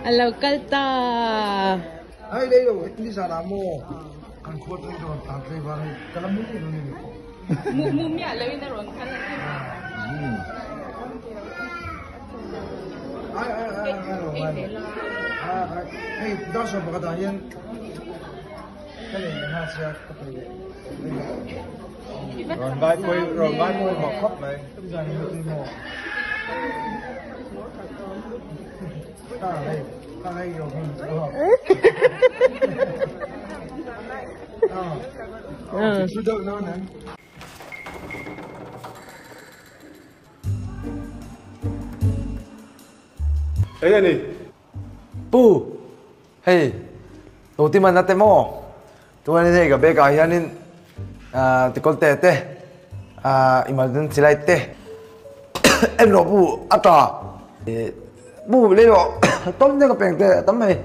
A lo kal ta. Eng a ni? Pu, hei Toti man ate maw? Chuanin hei ka bag ah hianin tikawlte te, emergency light te en rawh pu a ta. Pu lei rawh tawm te ka peng te a tam mai.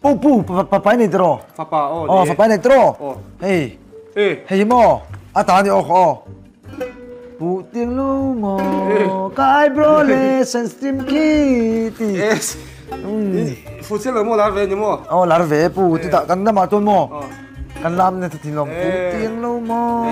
Pu pu papai nei tiraw? Fapa aw. Aw fapai nei tiraw? Hei hei hi maw a ta ni aw khaw aw. Pu tiang lo maw ka eyebrow le sensitive khi ti. Fu chiang lo maw lar ve ni maw? Aw lar ve pu chutah kan lamah chuan maw kan lam nasa thin lawm pu tiang lo maw.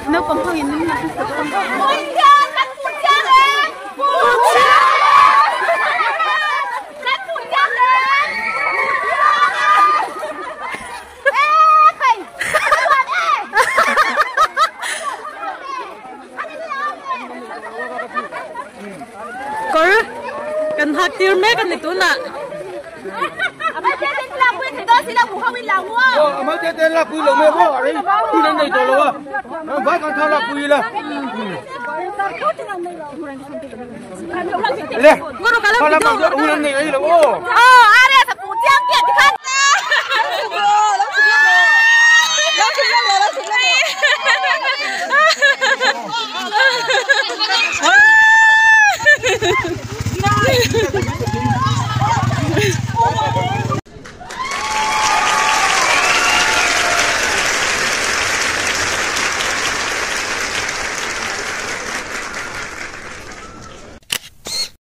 Naupang ho in kawr kan hak tir mek a ni tunah.